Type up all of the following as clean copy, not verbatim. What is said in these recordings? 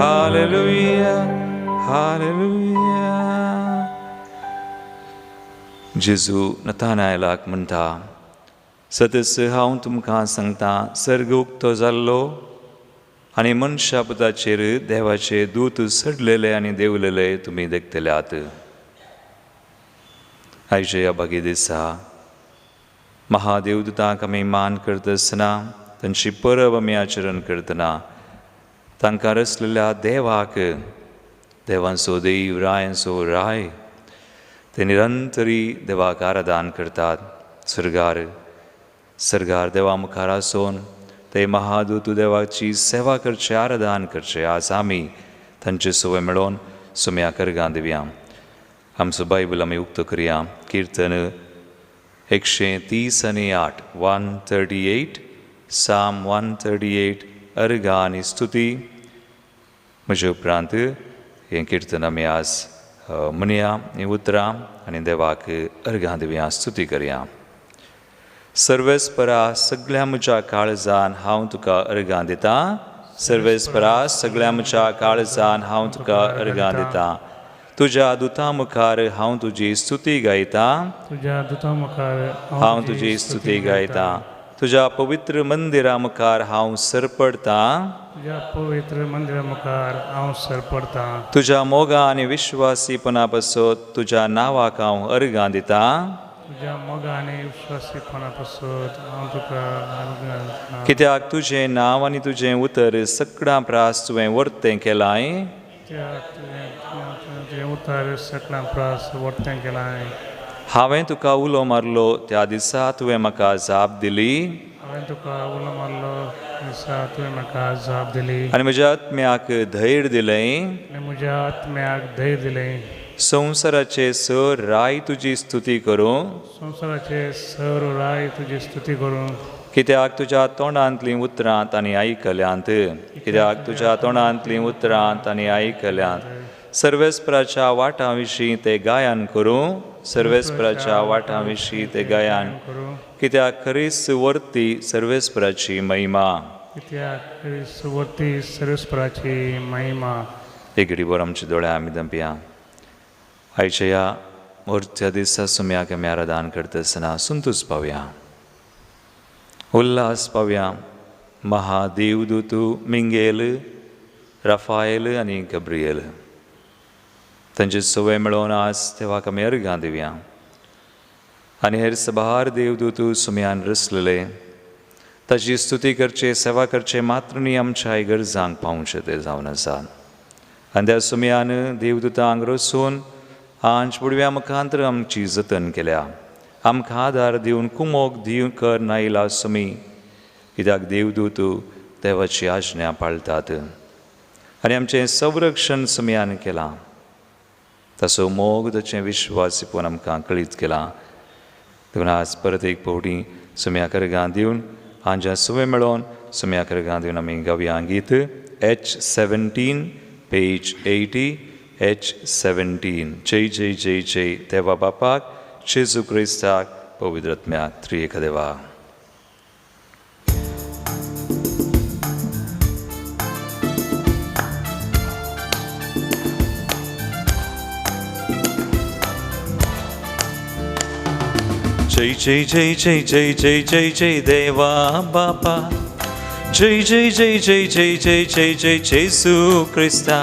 Hallelujah, hallelujah. जेजू नथानायलाक म्हणटा, सदस हांव तुमकां सांगता, सर्ग उक्तो जाल्लो आनी मनशा पुताचेर देवाचे दूत चडलेले आनी देंवलेले तुमी देखतल्यात. आयच्या ह्या भागी दिसा महादेवदूतांक आमी मान करतासतना, तांची परब आमी आचरण करतना, तांकां रचलेल्या देवाक, देवांचो देव, रायांचो राय, ते निरंतरी देवाक आराधन करतात. सर्गार सर्गार देवा मुखार आसून ते महादूत देवाची सेवा करचे, आराधन करचे. आज आमी तांचे सवय मेळोवन सुम्या करगां दिवया. आमचो बायबल आमी उक्तो करया. किर्तन 138, 138, साम 138, अर्घा आनी स्तुती. म्हजे उपरांत हें किर्तन आमी आज म्हणया, हीं उतरां आनी देवाक अर्घां दिवया, स्तुती करया. सर्वेस्परा सगळ्या म्हज्या काळजान हांव तुका अर्घां दितां. सर्वेस्परा सगळ्या म्हज्या काळजान हांव तुका अर्घां दितां. तुज्या दुतां मुखार हांव तुजी स्तुती गायतां. तुज्या दुतां मुखार हांव तुजी स्तुती गायतां. तुज्या पवित्र मंदिरा मुखार हांव सरपडतां. तुज्या पवित्र मंदिरा मुखार हांव सरपडतां. तुज्या मोगा आनी विश्वासीपणा पासत तुज्या नांवाक हांव अर्घां दितां. तुज्या मोगा आनी विश्वासीपणा पासत हांव तुका अर्घां दितां. कित्याक तुजें नांव आनी तुजें उतर सगळ्यां प्रास तुवें वर्तें केलां. कित्याक तुजें उतर सगळ्यां प्रास वर्तें केलां. हांवें तुका उलो मारलो त्या दिसा तुवें म्हाका जाप दिली. हांवें तुका उलो मारलो दिसा तुवें म्हाका जाप दिली. आनी म्हज्या आत्म्याक धैर्य दिलें. आनी म्हज्या आत्म्याक धैर्य दिलें. संवसाराचे सर राय तुजी स्तुती करूं. संवसाराचे सर राय तुजी स्तुती करूं. कित्याक तुज्या तोंडांतलीं उतरां तांणी आयकल्यांत. कित्याक तुज्या तोंडांतलीं उतरां तांणी आयकल्यांत. सर्वेस्पराच्या वाटां विशीं ते गायन करूं. सर्वेस्पराच्या वाटां विशीं ते गायन करूं. कित्याक खरीच वर्ती सर्वेस्पराची महिमा. कित्याक खरीच वर्ती सर्वेस्पराची महिमा. एक घडीभर आमच्या दोळ्या आमी दंपया. आयच्या ह्या मोर्च्या दिसा सुम्याक आमी आराधन करतासतना संतोश पावया, उल्हास पावया. महादेवदूत मिंगेल, राफायल आनी गब्रियल तांचे सवय मेळोवन आज देवाक आमी अर्घां दिवया. आनी हेर सभार देवदूत सुम्यान रचलेले ताची स्तुती करचे, सेवा करचे मात्र न्ही आमच्या गरजांक पावचे ते जावन आसा. आनी त्या सुम्यान देवदूतांक रचून आंच बुडव्या मुखांतर आमची जतन केल्या. आमकां आदार दिवन कुमोक दिवन कर नायला सुमी. कित्याक देवदूत देवाची आज्ञा पाळटात आनी आमचें संरक्षण सुम्यान केलां. ताचो मोग, ताचें विश्वासीपण आमकां कळीत केलां. देखून आज परत एक फावटी सुम्या अर्घां दिवन हांच्या सुवे मेळोवन सुम्या अर्घां दिवन आमी गावया गीत H17 page 80, H17. जय जय जय जय देवा बापाक, जेजू क्रिस्ताक, पवित्र आत्म्याक, त्रिएक देवा. जय जय जय जय जय जय जय जय देवा बापा, जय जय जय जय जय जय जय जय जेजू क्रिस्ता,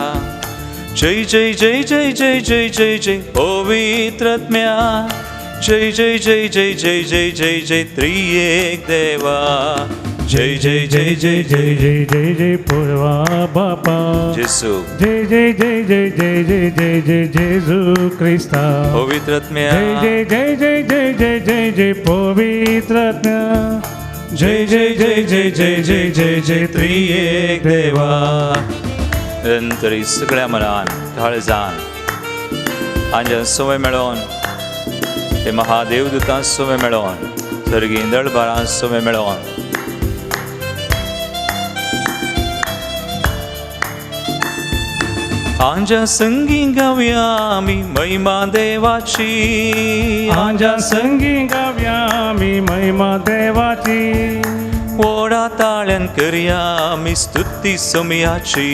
जय जय जय जय जय जय जय जय पवित्र आत्म्या, जय जय जय जय जय जय जय जय त्रिएक देवा. जय जय जय जय जय जय जय जय देवा बापा, जेजू, जय जय जय जय जय जय जय जय जेजू क्रिस्ता, पवित्र आत्म्या, जय जय जय जय जय जय जय पवित्र आत्म्या, जय जय जय जय जय जय जय जय त्रिएक देवा. तरी सगळ्या मनान काळजान आंज्या सवय मेळोवन ते महादेवदूतां सवय मेळोवन सर्गी दळबारां सवय मेळोवन आंज्या संगी गावया आमी महिमा देवाची. आंज्या संगी गावया आमी महिमा देवाची. व्हडा ताळ्यान करया आमी स्तुती सोम्याची.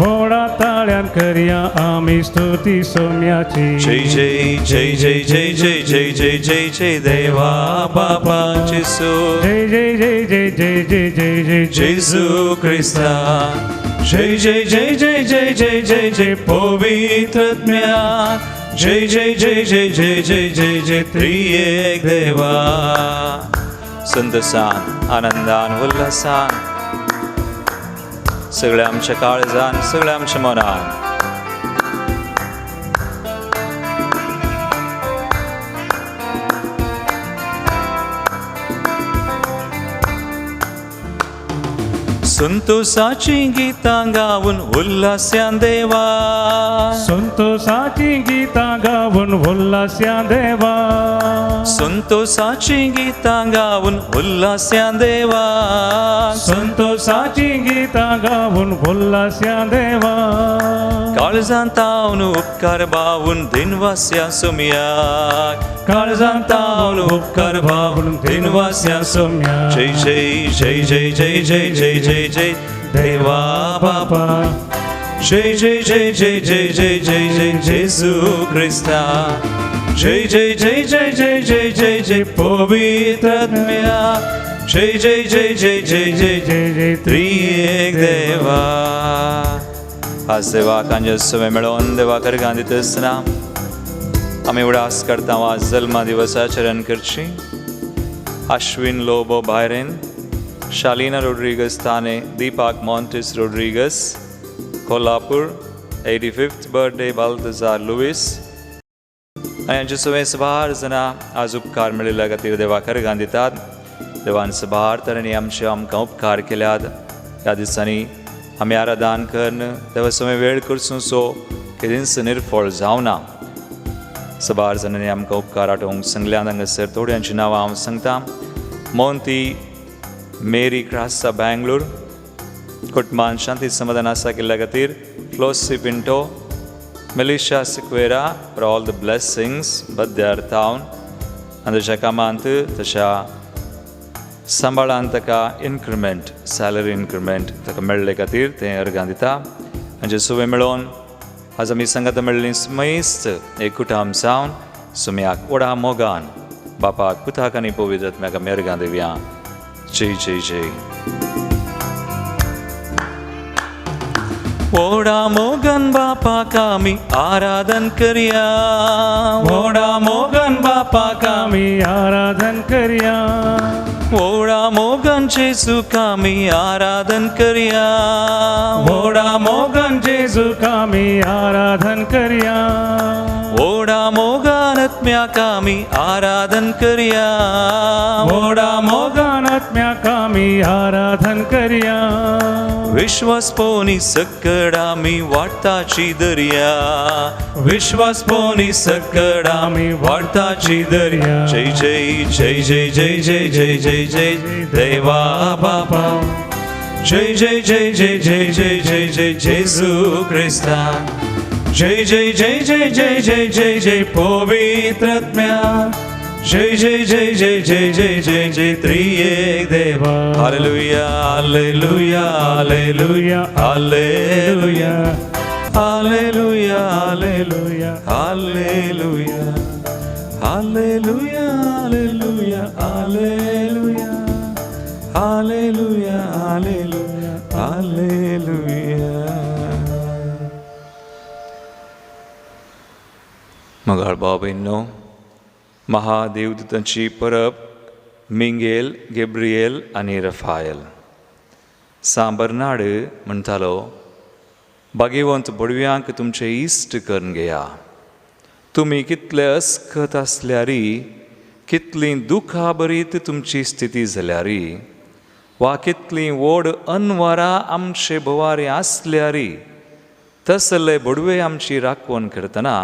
व्हडा ताळ्यान करया आमी स्तुती सोम्याची. जय जय जय जय जय जय जय जय जय जय देवा बाबा जेसू. जय जय जय जय जय जय जय जय जेजू क्रिस्ता. जय जय जय जय जय जय जय जय पवित्र जय जय जय जय जय जय जय जय त्रिएक देवा. संतसान आनंदान उल्हासान सगळ्या आमच्या काळजान सगळ्या आमच्या मनान. संतोषाची गीतां गावन उल्हास्यान देवा. संतोषाची गीतां गावन उल्हास्या देवा. संतोषाची गीतां गावन उल्हास्यान देवा. संतोषाची गीतां गावन उल्हास्या देवा. काळजान तावन उपकार बावून दिनवास्या सोमयाक. काळजान तावन उपकार बावून दिनवास्या सोम्या. जय जय जय जय जय जय जय जय जय देवा बापा. जय जय जय जय जय जय जय जय जेजू क्रिस्ता. जय जय जय जय जय जय जय जय पवित्र आत्म्या. जय जय जय जय जय जय जय जय त्रिएक देवा. आज देवाक आंजे सुवे मेळोवन देवा अर्गां दिता आसतना आमी उडास करता आज जल्मा दिवसाचरण करची. Ashwin Lobo Byron, Shalina Rodrigues Thane, Deepak Montes Rodrigues Kolhapur, 85th birthday Baltazar Luis आनी हांचे सगळे सबार जाणां आज उपकार मेळिल्ल्या खातीर देवाक अर्गां दितात. देवान सबार तरांनी आमचे आमकां उपकार केल्यात. ह्या दिसांनी आमी आराधन करून देवा समय वेळ करचो सो केदींच निर्फळ जावना. सबार जाणांनी आमकां उपकार आठोवंक सांगल्यात. हांगासर थोड्यांची नांवां हांव सांगता. मोंती मेरी क्रासा बँगलोर, कुटुंबान शांती समाधान आसा केल्ल्या खातीर. Flossie Pinto, Melisha Sequeira for all the blessings बद्यार town आनी तशा कामांत तशा सांबाळान ताका इनक्रिमेंट सॅलरी इनक्रिमेंट ताका मेळ्ळे खातीर तें अर्गां दिता. हांचे सुवे मेळोवन आज आमी सांगात मेळ्ळी स्मयस्त एकूटाम जावन सुम्याक व्हडा मोगान बापाक पुताक आनी पवित्र आत्म्याक आमी अर्गां दिवया. जय जय जय. व्हडा मोगान बापाक आमी आराधन करया. व्हडा मोगान बापाक आमी आमी आराधन करया. व्हडा मोगान जेजूक आमी आराधन करया. व्हडा मोगान जेजूक आमी आराधन करया. व्हडा मोगान आत्म्याक आमी आराधन करया. व्हडा मोगान आत्म्याक आमी आराधन करया. विश्वास पोनी सकड आमी वाडताची दर्या. विश्वास पोनी सकड आमी वाडताची दर्या. जय जय जय जय जय जय जय जय जय देवा बापा. जय जय जय जय जय जय जय जय जेजू क्रिस्ता. जय जय जय जय जय जय जय जय पवित्र आत्म्या. जय जय जय जय जय जय जय जय त्रिएक देवा. Hallelujah hallelujah hallelujah hallelujah hallelujah hallelujah hallelujah hallelujah hallelujah hallelujah hallelujah hallelujah hallelujah. मगाळ भाव भयणींनो, महादेवदूतांची परब मिंगेल, गेब्रिएल आनी रफायल. सांत बर्नाड म्हणटालो, भाग्यवंत बडव्यांक तुमचे इश्ट करून घेया. तुमी कितले अस्कत आसल्यारी, कितली दुखां भरीत तुमची स्थिती जाल्यारी, वा कितली व्हड अनवरां आमचे भोवारी आसल्यारी, तसले बडवे आमची राखवण करतना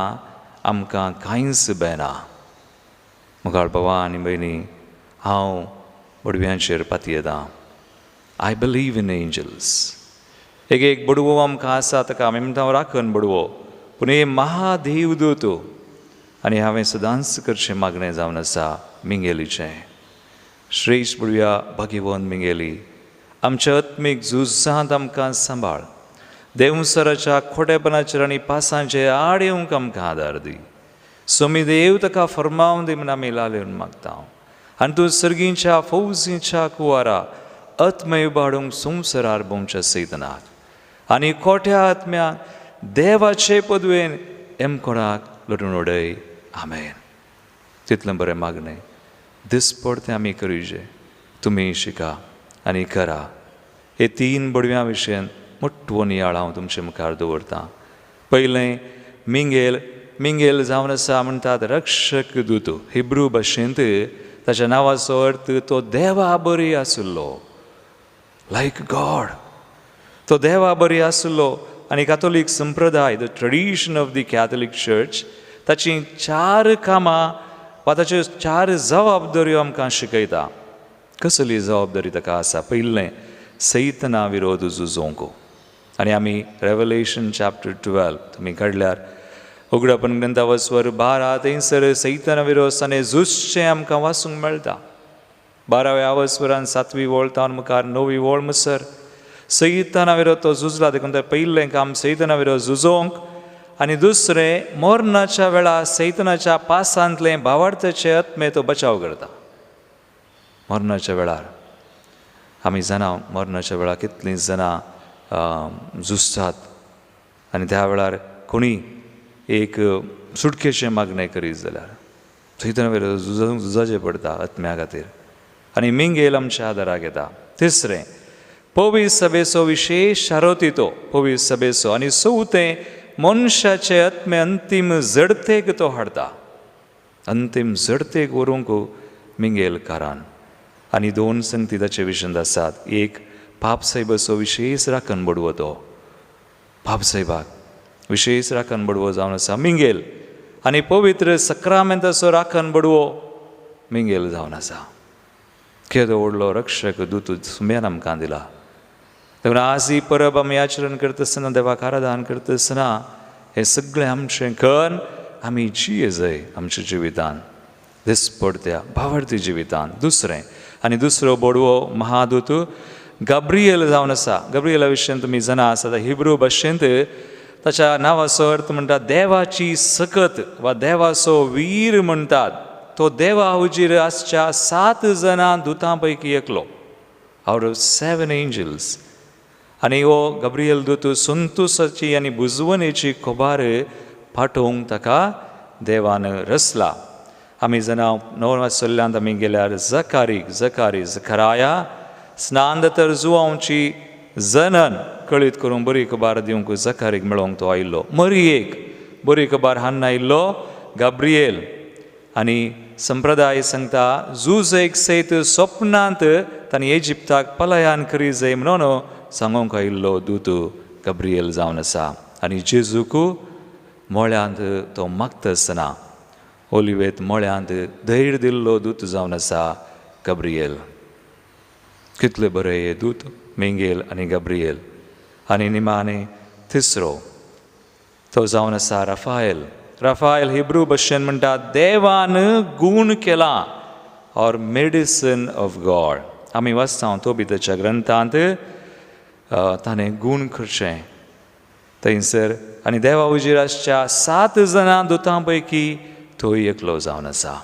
आमकां कांयच बेना. मुखार बाबा आनी भयणी, हांव बडव्यांचेर पातयेतां. I believe in angels. एक एक बडवो आमकां आसा ताका आमी म्हणटा राखण बडवो, पूण हे महादेवदूत. आनी हांवें सदांच करचें मागणें जावन आसा मिंगेलीचें. श्रेश्ठ बडव्या भाग्यवंत मिंगेली, आमच्या आत्मीक झुजांत आमकां सांबाळ. देवसराच्या खोटेपणाचेर आनी पासांचे आड येवंक आमकां आदार दी. सोमी देव ताका फर्मावन दी म्हूण आमी लालेवन मागता. आनी तूं सर्गींच्या फौजीच्या कुवारा आत्मय उबाडूंक संवसारार भोंवच्या सैतनाक आनी खोट्या आत्म्याक देवाचे पदवेन एमकोणाक लडून उडय. आमेन. तितलें बरें मागणें दिसपडतें आमी करुचे. तुमी शिका आनी करा. हे तीन बडव्यां विशयन मोटवो नियाळ हांव तुमचे मुखार दवरतां. पयलें मिंगेल. मिंगेल जावन आसा म्हणटात रक्षक दूत. हिब्रू भाशेंत ताच्या नांवाचो अर्थ तो देवा बरी आशिल्लो, लायक गॉड. तो देवा बरी आशिल्लो. आनी कातोलीक संप्रदाय, the tradition of the Catholic Church, ताचीं चार कामां वा ताच्यो चार जबाबदाऱ्यो आमकां शिकयता. कसली जबाबदारी ताका आसा? पयलें, सैतना विरोध झुजोवंक. आनी आमी रेवलेशन चॅप्टर 12 तुमी काडल्यार, उगडापण ग्रंथा वस्वर 12, थंयसर सैतना विरोध ताणें झुजचें आमकां वाचूंक मेळटा. 12व्या वस्वरान सातवी वळ तावन मुखार णवी वळ मुसर सैतना विरोध तो झुजला. देखून तें पयलें काम सैतना विरोध झुजोवंक. आनी दुसरें, मरणाच्या वेळार सैतनाच्या पासांतलें भावार्थाचे आत्मे तो बचाव करता. मरणाच्या वेळार आमी जाणा, मरणाच्या वेळार कितलीं जाणां झुजतात आनी त्या वेळार कोणी एक सुटकेचें मागणें करीत जाल्यार सैतना विरोध झुजाचें पडटा आत्म्या खातीर. आनी मिंगेल आमच्या आदाराक येता. तिसरें, पवित्र सभेचो विशेश शारोती तो पवित्र सभेचो. आनी चवथें, मनशाचे आत्मे अंतीम जडतेक तो हाडटा. अंतीम जडतेक व्हरूंक मिंगेल कारान. आनी दोन संगती ताचे विशंत आसात. एक, पापसाहेबाचो विशेश राखण बडवो तो पापसाहेबाक विशेश राखण बडवो जावन आसा मिंगेल. आनी पवित्र सक्रामेंताचो राखण बडवो मिंगेल जावन आसा. केदो व्हडलो रक्षक दूत सुम्यान आमकां दिला. देखून आज ही परब आमी आचरण करता आसतना, देवाक आराधन करता आसतना, हें सगळें आमचें करून आमी जिये जाय आमच्या जिवितान, दिसपडत्या भावार्थी जिवितान. दुसरें आनी दुसरो बडवो महादूत गाब्रियल जावन आसा. गाब्रियला विशयन तुमी जाणा आसा. हिब्रू भाशेंत ताच्या नांवाचो अर्थ म्हणटा देवाची सकत वा देवाचो वीर म्हणटात. तो देवा हुजीर आसच्या 7 जाणां दुतां पैकी एकलो, आवट ऑफ 7 एंजल्स. आनी हो गाब्रियल दूत संतोसाची आनी बुजवणेची खबर पाठोवंक ताका देवान रचला. आमी जाणा, नव्या सल्ल्यांत आमी गेल्यार जकारीक, जकारी जखराया स्नान तर जुवांवची जनन कळीत करूंक बरी खबर दिवंक जकारीक मेळोवंक तो आयिल्लो. मरियेक बरी खबर हाडून आयिल्लो गाब्रियल. आनी संप्रदाय सांगता झूज एक सयत स्वप्नांत तांणी इजिप्ताक पलायन करी जाय म्हणून सांगूंक आयिल्लो दूत गाब्रियल जावन आसा. आनी जेजूक मळ्यांत तो मागता आसतना ओलिवेत मळ्यांत धैर्य दिल्लो दूत जावन आसा गाब्रियल. कितले बरे हे दूत मिंगेल आनी गाब्रियल. आनी निमाणे तिसरो तो जावन आसा राफायल. राफायल हिब्रू भाशेन म्हणटा देवान गूण केला, ऑर मेडिसन ऑफ गॉड. आमी वाचता तो बी ताच्या ग्रंथांत ताणें गूण करचें थंयसर. आनी देवा उजीर आसच्या 7 जाणां दुतां पैकी तोय एकलो जावन आसा.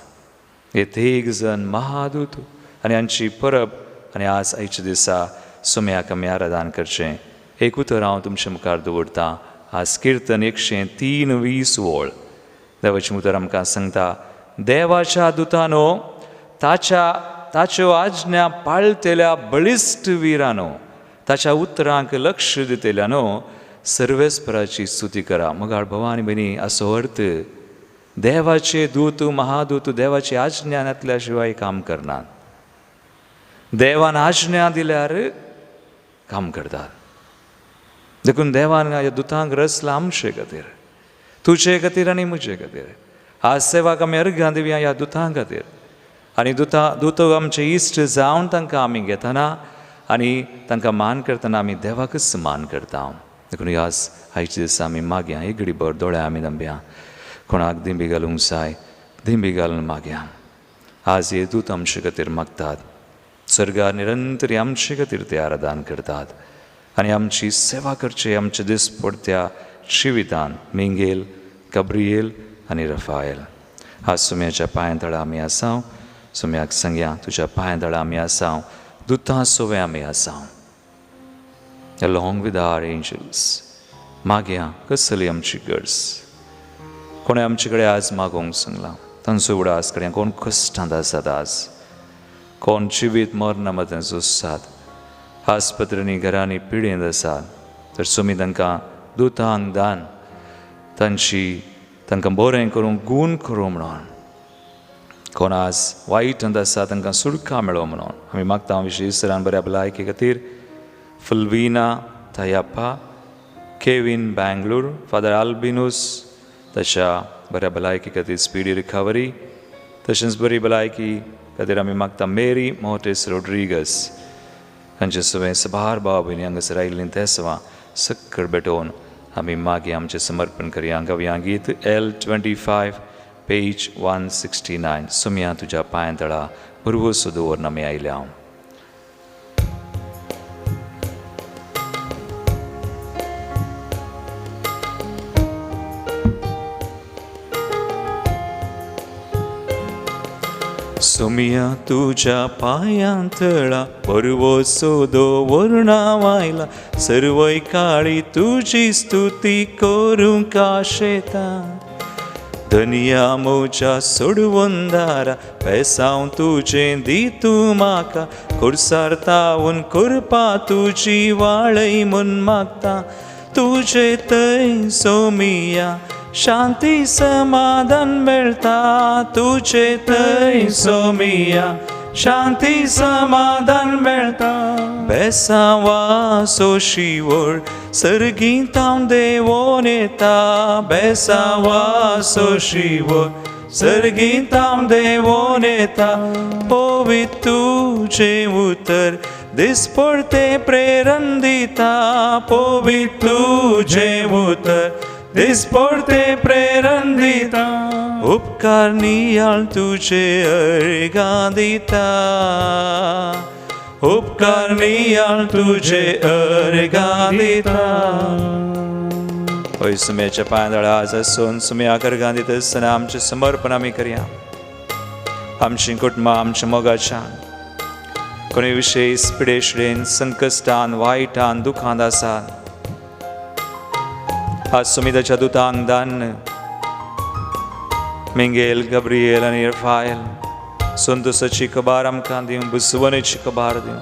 हे तीग जण महादूत आनी हांची परब. आनी आज आयच्या दिसा सुम्याक आमी आराधन करचें. एक उतर हांव तुमचे मुखार दवरतां. आज किर्तन 103:20 वळ. देवाचें उतर आमकां सांगता, देवाच्या दुतानो, ताच्यो आज्ञा पाळटेल्या बळिश्ट विरानो, ताच्या उतरांक लक्ष दितल्यानो, सर्वेस्पराची स्तुती करा. मगाळ भाव आनी भयणी, असो अर्थ देवाचे दूत महादूत देवाची आज्ञा नातल्या शिवाय काम करनात. देवान आज्ञा दिल्यार काम करतात. देखून देवान ह्या दुतांक रचला आमचे खातीर, तुजे खातीर आनी म्हजे खातीर. आज सेवाक आमी अर्घां दिवया ह्या दुतां खातीर. आनी दूत आमचे इश्ट जावन तांकां आमी घेतना आनी तांकां मान करतना आमी देवाकच मान करता. देखून आज आयच्या दिसा आमी मागया, एक घडी भर दोळे आमी दंबया, कोणाक दिंबी घालूंक जाय दिंबी घालून मागया. आज हे दूत आमचे खातीर मागतात. स्वर्गार निरंतर आमचे खातीर ते आराधन करतात आनी आमची सेवा करची आमचे दिसपडत्या जिवितान मिंगेल, गब्रिएल आनी रफायल। आज सुम्याच्या पांयां तळा आमी आसाव, सुम्याक सांगया तुज्या पांयां तळा आमी आसाव, दुतां सोवे आमी आसाव, along with our angels. मागया कसली आमची गरज, कोणें आमचे कडेन आज मागोवंक सांगलां तांचो उडास कडेन, कोण कश्टांत आसात आज, कोण जिवीत मरणा मदें झुजतात, आस्पत्र्यांनी घरांनी पिडेंत आसात, तर सुमी तांकां दुतांक दान तांची तांकां बरें करूंक गूण करूं म्हणून, कोण आज वायट आसा तांकां सुटका मेळो म्हणून आमी मागता विशेश बऱ्या भलायके खातीर फुलविना थयाप्पा, केवीन बँगलोर, फादर आल्बिनूस तशा बऱ्या भलायकी खातीर स्पिडी रिकवरी, तशेंच बरी भलायकी खातीर आमी मागता मेरी मोटेस रोड्रिगस हांचे सवें सबार भाव भयणी हांगासर आयिल्लीं ते सवा सक्कड भेटोवन आमी मागीर आमचें समर्पण करया। गावया गीत L25 page 169। सुमया तुज्या पांयां तळा भरवसो दवरून आमी आयल्या। सुमिया तुज्या पांयां तळा भरवसो दवरून आयला, सर्वय काळी तुजी स्तुती करूंक आशेता। धनिया म्हज्या सोडवंदारा पेसांव तुजें दी तूं म्हाका, खुर्सार तावून करपा तुजी वाळय म्हूण मागता। तुजे थंय सोमिया शांती समाधान मेळटा, तुजे थंय सोमिया शांती समाधान मेळटा। बेसांवा सोशिवळ सर्गींतावन देवोन येता, बेसांवा सोशिवळ सर्गींतावन देवोन येता। पवित्र तुजें उतर दिसपडतें प्रेरण दिता, पवित्र तुजें उतर दिसपडतें प्रेरण दिता। उपकार नियाळ तुजे अर्घां दिता, उपकार नियाळ तुजे अर्घां दिता। हय सुम्याच्या पांयां तळा आज आसून सुम्याक अर्घां दिता आसतना आमचें समर्पण आमी करया। आमचीं कुटुंबां आमच्या मोगाच्यान कोणूय विशेश पिडेशडेन संकश्टान वायटान दुखांत आसात, आज सुमिताच्या दुतांक दान मिंगेल, गब्रिएल आनी रफायल संतोसाची खबर आमकां दिवं, बुसवणेची खबर दिवं,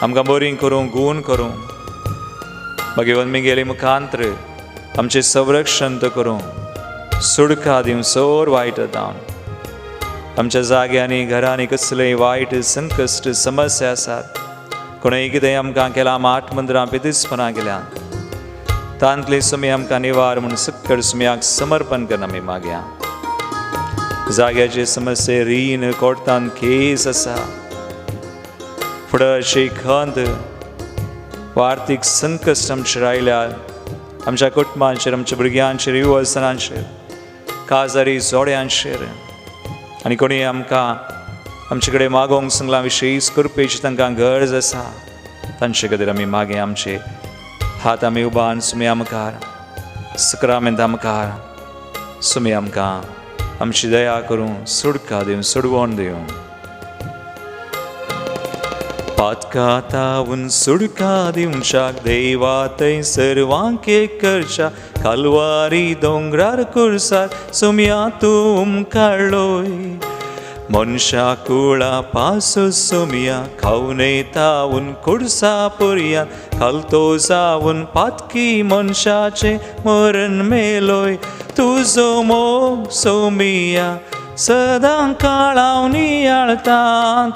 आमकां बरी करूं, गूण करूं, मागीर मिंगेली मुखांत्र आमचें संरक्षण तो करूं, सुडका दिवं सोर वायट दावन। आमच्या जाग्यांनी घरांनी कसलेय वायट संकश्ट समस्या आसात, कोणूय कितें आमकां केलां आत्मंद्रां पितिसपणां केल्यां, तांतली सुमी आमकां निवार म्हूण सक्कड सुम्याक समर्पण करना आमी मागया। जाग्याचे समस्ये रीण कोर्टान केस आसा, फुडाराची खंत वा आर्थीक संकश्ट आमचेर आयल्यार आमच्या कुटुंबांचेर, आमच्या भुरग्यांचेर, युवसनांचेर, काजारी जोड्यांचेर आनी कोणी आमकां आमचे कडेन मागोवंक सांगलां विशेश करपेची तांकां गरज आसा, तांचे खातीर आमी मागीर आमचे हात आमी उबान सुमया मुखार, सक्रामेंता मुखार सुमया आमकां आमची दया करूं, सुडका दिवं, सोडवण दिवं। पातकातावून सुडका दिवच्याक देवा थंय सर्वांक एक करच्या, कालवारी दोंगरार कुर्सार सुमया तूं उमकाडलोय। मनशा कुळा पासू सुमया खावने तावून कुर्सा पुरयान, खालतो जावन पातकी मनशाचें मरण मेलोय। तुजो मोग सोमिया सदां काळाव नियाळता,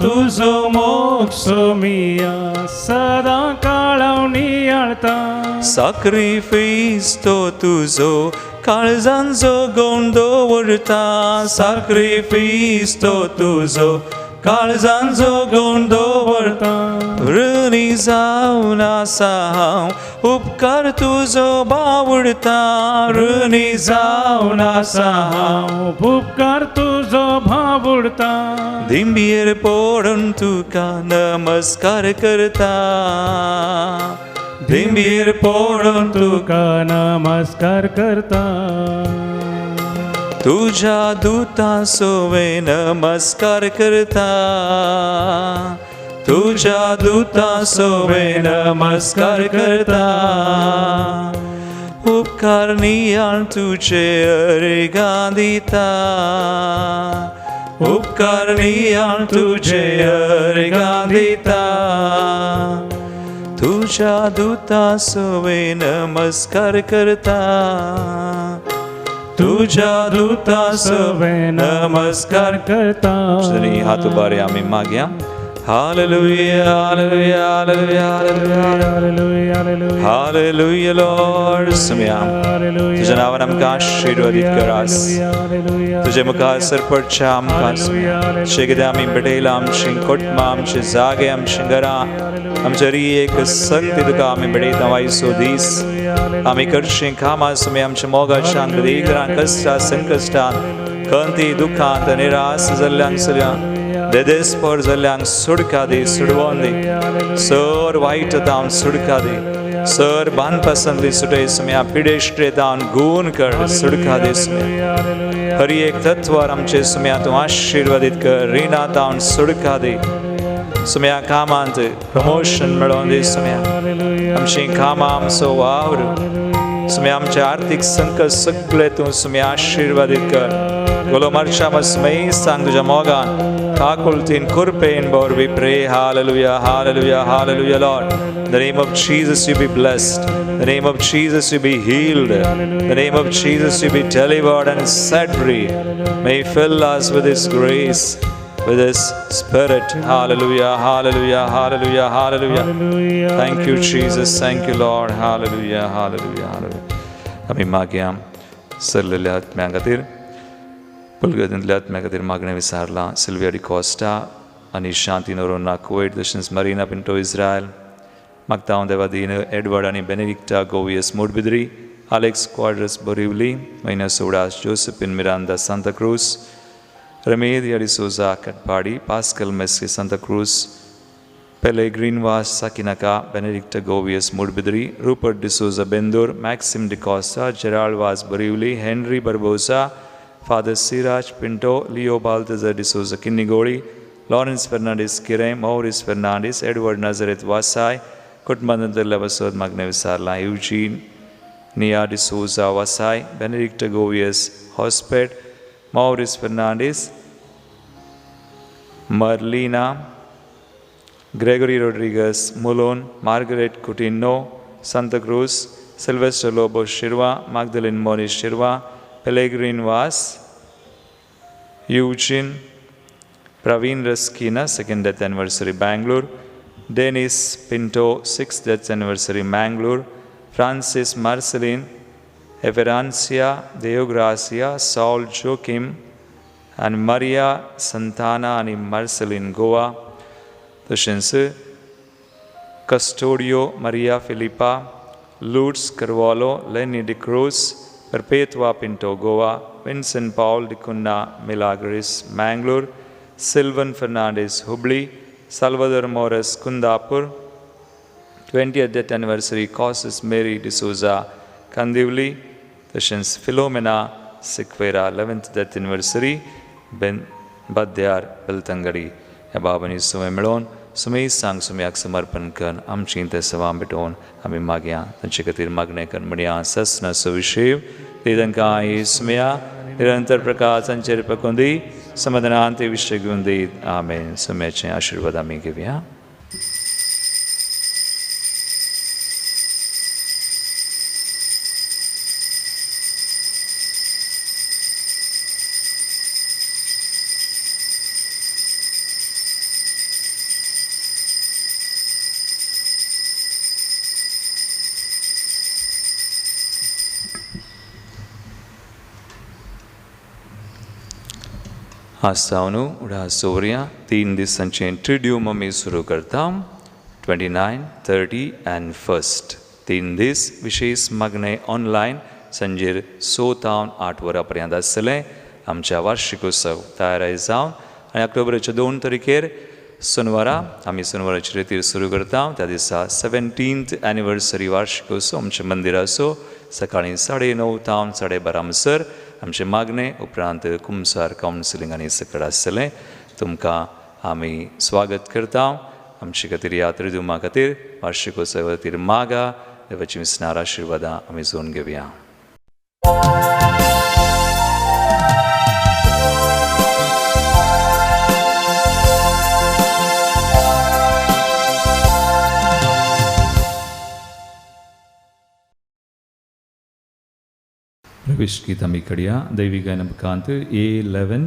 तुजो मोग सोमिया सदां काळाव नियाळता। साक्रिफीस तो तुजो काळजान जगोवन दवरता, साक्रिफीस तो तुजो काळजान जगोवन दवरता ऋणी जावन आसा हांव उपकार तुजो बावडता ऋणी जावन आसा हांव उपकार तुजो भावुडता दिंबियेर पडून तुका नमस्कार करता दिंबियेर पडून तुका तुका नमस्कार करता तुझ्या दुता सोवे नमस्कार करता तुझ्या दुता सोवे नमस्कार करता उपकार नियाळ तुझे अर्घां दिता उपकार नियाळ तुझे अर्घां दिता तुझ्या दुता सोवे नमस्कार करता तुझ्या दुता सोवे नमस्कार करता श्री हात उबारे आमी मागया. Hallelujah, hallelujah, hallelujah, hallelujah. Hallelujah, hallelujah Lord. Somaiya hallelujah. तुझ्या नावान आमकां आशीर्वादीत करास. हालेलुया. तुझ्या मुखार सरपटच्या आमकां शेगद्या आमी भेटयला आमची कुटुंबां आमचे जागे आमची घरां आमच्या री एक संगती तुका आमी भेटयता वायसो दीस आमी करचीं कामां सुमी आमच्या मोगाच्या दरिद्रां कश्टां संकश्टां खंती दुखांत निरास जाल्ल्यांक सगळ्या देदेस्पोर जाल्ल्यांक सुडका दी सुडवोन दी सर वायट तावन सुडका दी सर बांदपासांतली सुटय सुम्या पिडेश्टे तावन गूण कर सुडका दी सुम्या हर एक तत्वार आमचे सुम्या तूं आशिर्वादीत कर रिणा तावन सुडका दी सुम्या कामांत प्रमोशन मेळोवन दी सुम्या आमची कामां आमचो वावर सुम्या आमचे आर्थीक संकट सगळे तूं सुम्या आशिर्वादीत कर गोलो मारच्या मस्मय सांग तुज्या मोगान काकुळतीन कृपेन बोर we pray. Hallelujah, hallelujah, hallelujah Lord. In the name of Jesus you be blessed. In the name of Jesus you be healed. In the name of Jesus you be delivered and set free. May he fill us with his grace, with his spirit. Hallelujah, hallelujah, hallelujah, hallelujah. Thank you Jesus, thank you Lord. Hallelujah, hallelujah, hallelujah. आमी मागया सरलेल्या आत्म्या खातीर पुलगतींतल्या आत्म्या खातीर मागणें विचारलां. Sylvia D'Costa आनी शांती नोरोना कुवेट तशेंच marina Pinto Israel मागता हांव Devadin Edward आनी बेनेडिक्टा गोवियस मोडबिद्री Alex Quadros Borivali मैना सोडास जोसेफिन मिरांदा सांताक्रूज रमेद D'Souza Katpadi Pascal Messi Santacruz Peregrine Vaz Sakinaka Benedicta Govias Moodbidri Rupert D'Souza Bendur Maxim D'Costa Gerald Vaz Borivali Henry Barbosa Father Siraj Pinto Leo Baltazar D'Souza Kinnigoli Lawrence Fernandes Kirem Maurice Fernandes Edward Nazareth Vasai कुटुंबांतल्या बसत मागणें विचारलां. Eugene Nia D'Souza Vasai Benedicta Govias Hospet Maurice Fernandes Marlina Gregory Rodrigues Mulund Margaret Coutinho Santacruz Sylvester Lobo Shirva Magdalene Monish Shirva Peregrine Vaz Eugene Praveen Raskina second death anniversary Bangalore Dennis Pinto sixth death anniversary Mangalore Francis Marcelin Everancia Deogracia Saul Joachim आनी Maria संताना आनी Marceline Goa तशेंच Custodio Maria Philippa Lourdes Carvalho Lenny D'Cruz Perpetua Pinto Goa Vincent Paul D'Cunha Milagres Mangalore Sylvan Fernandes Hubli Salvador Moraes Kundapur 20th death anniversary Causes Mary D'Souza Kandivali तशेंच Philomena Sequeira 11th death anniversary Ben Badyar Belthangady ह्या बाबांनी सुमें मेळोवन सुमेय सांग सुम्याक समर्पण कर आमची ते सवां भेटोवन आमी मागया तांचे खातीर मागणें कर म्हणया. सस्न सुविशेव ते तांकां सुमया निरंतर प्रकाशांचेर पकोवन दी समाधानान ते विशय घेवन दी. आमेन. सुम्याचे आशिर्वाद आमी घेवया. आज सावन उडास दवरया 3 दिसांचें ट्रिड्यूम आमी सुरू करता. 29, 30 आनी 1 3 दीस विशेश मागणें ऑनलायन सांजेर 6 तावन 8 वरां पर्यंत आसतलें. आमच्या वार्षिकोत्सव तयार जावन आनी ऑक्टोबराच्या 2 तारखेर सोनवारा आमी सोनवाराची रेतीर सुरू करता. त्या दिसा 17th anniversary वार्षिकोत्सव आमच्या मंदिराचो सकाळीं 9:30 तावन 12:30 म्हणसर आमचें मागणें, उपरांत कुमसार कावन्सिलींग आनी सकड आसतलें. तुमकां आमी स्वागत करता. आमचे खातीर ह्या त्रिदुमा खातीर वार्षिकोत्सवा खातीर मागा देवाची विसणार आशिर्वादां आमी जोन घेवया. प्रवेश गीत आमी कडया दैवी गायन बुकांत A11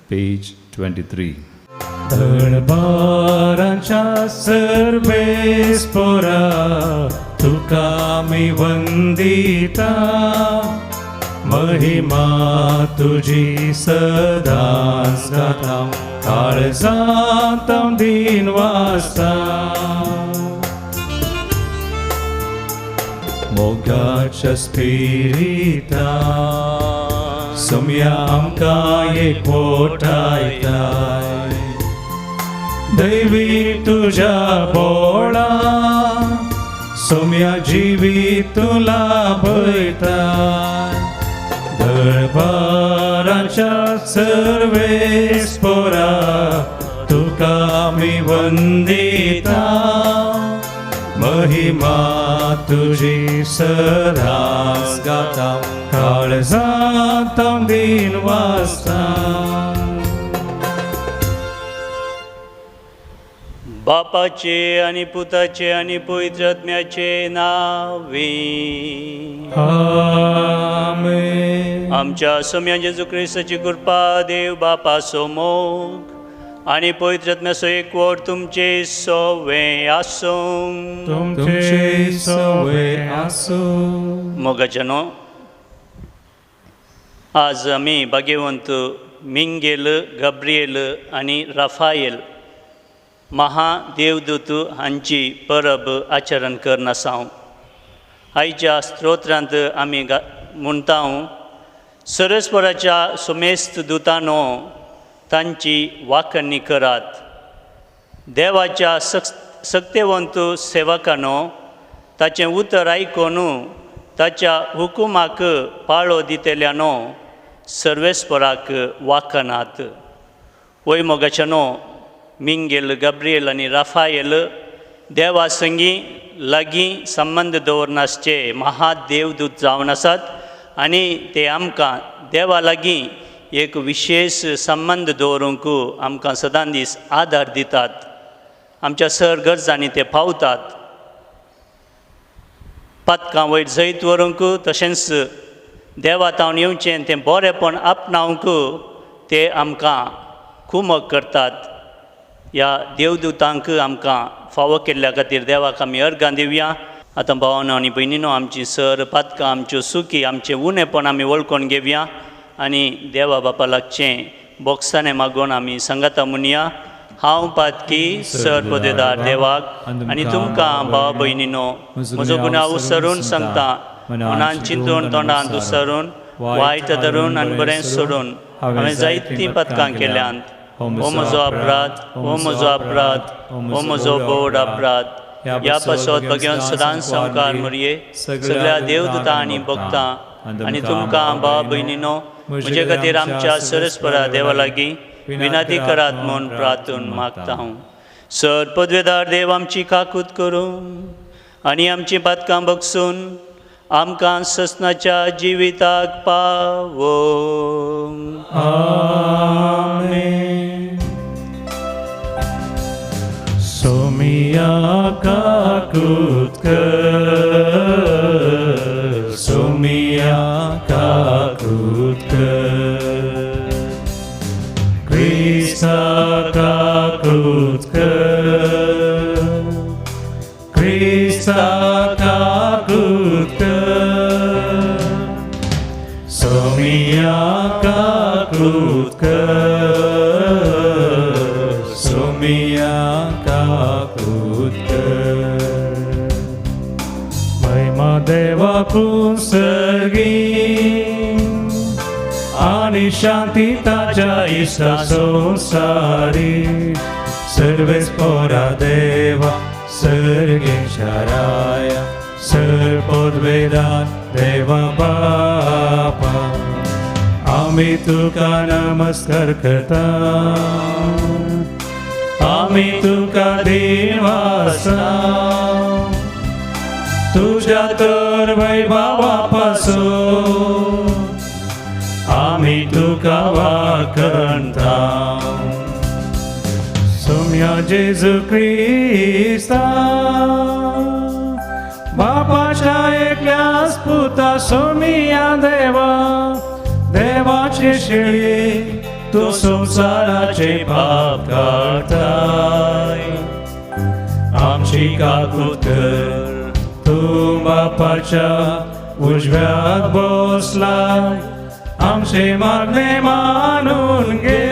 page 23. दळबारांच्या सर्वेस्पोरा तुका मी वंदिता, महिमा तुझी सदांच गाता, काळजांत हांव दीन वासता. मोगाच्या स्पिरिता सोम्या आमकां एकवटायताय, दैवी तुज्या बोळा सोम्या जिवीत तुला भयताय. दरबाराच्या सर्वेस्पोरा तुका मी वंदिता, महिमा तुझी सदांच गाता, काळजांत हांव दीन वासता. बापाचे आनी पुताचे आनी पवित्र आत्म्याचे नावे आमेन. आमच्या सोम्या जेजू क्रिस्ताची कृपा, देव बापाचो मोग आनी पवित्र आत्म्याचो एकवट तुमचे सवे आसूं. तुमचे सवे आसूं. मोगाच्यानो, आज आमी भाग्यवंत मिंगेल, गब्रिएल आनी राफायल महादेवदूत हांची परब आचरण करना आसाव. आयच्या स्तोत्रांत आमी म्हणटा सरस्वराच्या सुमेस्त दुतानो तांची वाखणी करात, देवाच्या सक्तेवंत सेवकानो ताचें उतर आयकून ताच्या हुकुमाक पाळो दितल्यानो सर्वेस्पराक वाखनात. वय मोगाच्यानो, मिंगेल, गब्रिएल आनी राफायल देवा संगी लागीं संबंद दवरनासचे महादेवदूत जावन आसात आनी ते आमकां देवा लागीं एक विशेश संबंद दवरूंक आमकां सदां दीस आदार दितात. आमच्या सर गरजांनी ते पावतात. पातकां वयर जैत व्हरूंक तशेंच देवा तावन येवचें तें बरेंपण आपणावंक ते आमकां कुमक करतात. ह्या देवदूतांक आमकां फावो केल्ल्या खातीर देवाक आमी अर्गां दिवया. आतां भावानो आनी भयणीनो, आमची सर पातकां, आमच्यो सुकी, आमचें उणेपण आमी वळखून घेवया आनी देवा बापा लागचें बोगसाणें मागून आमी सांगाता म्हणया. हांव पातकी सर पदेदार देवाक आनी तुमकां भावा भयणीनो म्हजो गुन्यांव उसरून सांगता. मनान चिंतून तोंडान दुसरून वायट धरून आनी बरें सोडून हांवें जायतीं पातकां केल्यांत. हो म्हजो अपराध, हो म्हजो अपराध, हो म्हजो बोड अपराध. ह्या पासत भगवान सदांच संवकार मुरये सगळ्या देवदूतां आनी भक्तां आनी तुमकां भावा भयणीनो म्हजे खातीर आमच्या सरस्परा देवा लागीं विनंती करात म्हूण प्रार्थून मागता हांव. सर पदवेदार देव आमची काकूत करूं आनी आमचीं पातकां बगसून आमकां ससनाच्या जिविताक पावोवं. आमेन. सोमिया काकूत कर, सोमिया काकूत कर, क्रिस्ता काकूत कर, क्रिस्ता काकूत कर, सोमिया काकूत कर. सोमिया काकूत कर. महिमा देवाकू सर्गी आणि शांती ताच्या इश्टा संसारी. सर्वेस पोरा देवा सर्गेच्या राया, सर पदवेदान देवा बापा, आमी तुका नमस्कार करता, आमी तुका देवासा, तुझ्या तर वैभवा पासून आमी तुका वाखणता. सोम्या जेजू क्रिस्ता बापाच्या एकल्याच पुता, सोमिया देवा, देवाची शेळी, तूं संवसाराचे पाप काडताय, आमची काकूत कर. तूं बापाच्या उजव्याक बसलाय, आमचे मागणे मानून घे.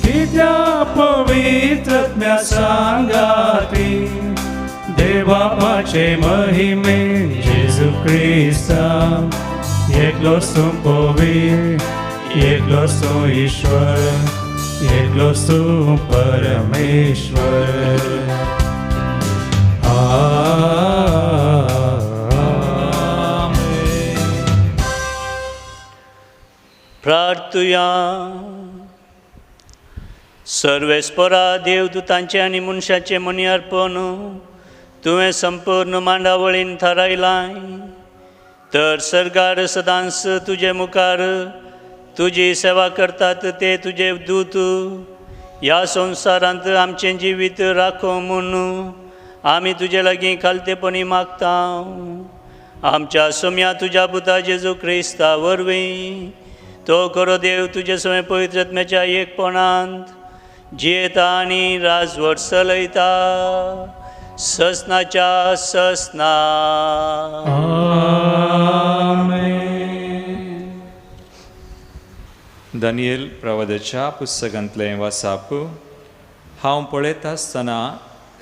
कित्या पवित्रत्म्या सांगाती देवबापाचे महिमे, जेजू क्रिस्ता एकलोच तूं पवित्र, एकलोच तूं ईश्वर, एकलोच तूं परमेश्वर. आमेन. प्रार्थुया. सर्वेस्परा देवदूतांचें आनी मनशाचें मनी अर्पण तुवें संपूर्ण मांडावळीन थारायलाय, तर सर्गार सदांच तुजे मुखार तुजी सेवा करतात ते तुजे दूत ह्या संवसारांत आमचें जिवीत राखो म्हूण आमी तुजे लागीं खालतेपणी मागता, आमच्या सोम्या तुज्या पुता जेजू क्रिस्ता वरवीं. तो खरो देव तुजे सवें पवित्र आत्म्याच्या एकपणांत जियेता आनी राजवट चलयता ससनाच्या ससना. आमेन. दानियल प्रवादाच्या पुस्तकांतलें वासाप. हांव पळयता आसतना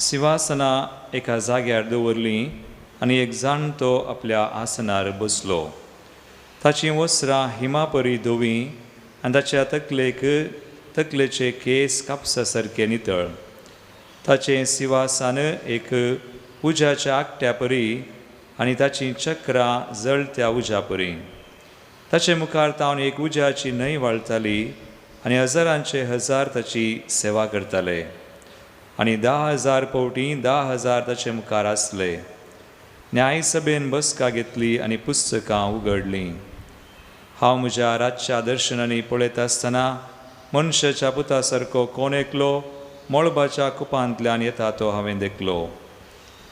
सिंहासनां एका जाग्यार दवरलीं आनी एक जाणटो आपल्या आसनार बसलो. ताचीं वस्त्रां हिमापरी धवीं आनी ताच्या तकलेचे केंस कापसा सारके नितळ. ताचें सिंहासन एक उज्याच्या आकट्या परी आनी ताचीं चक्रां जळत्या उज्या परी. ताचे मुखार तावन एक उज्याची न्हंय व्हाळटाली आनी हजारांचे हजार ताची सेवा करताले आनी 10,000 फावटी 10,000 ताचे मुखार आसले. न्यायसभेन बसका घेतली आनी पुस्तकां उगडलीं. हांव म्हज्या रातच्या दर्शनांनी पळयता आसतना मनशाच्या पुता सारको कोण एकलो मळबाच्या कुपांतल्यान येता तो हांवें देखलो.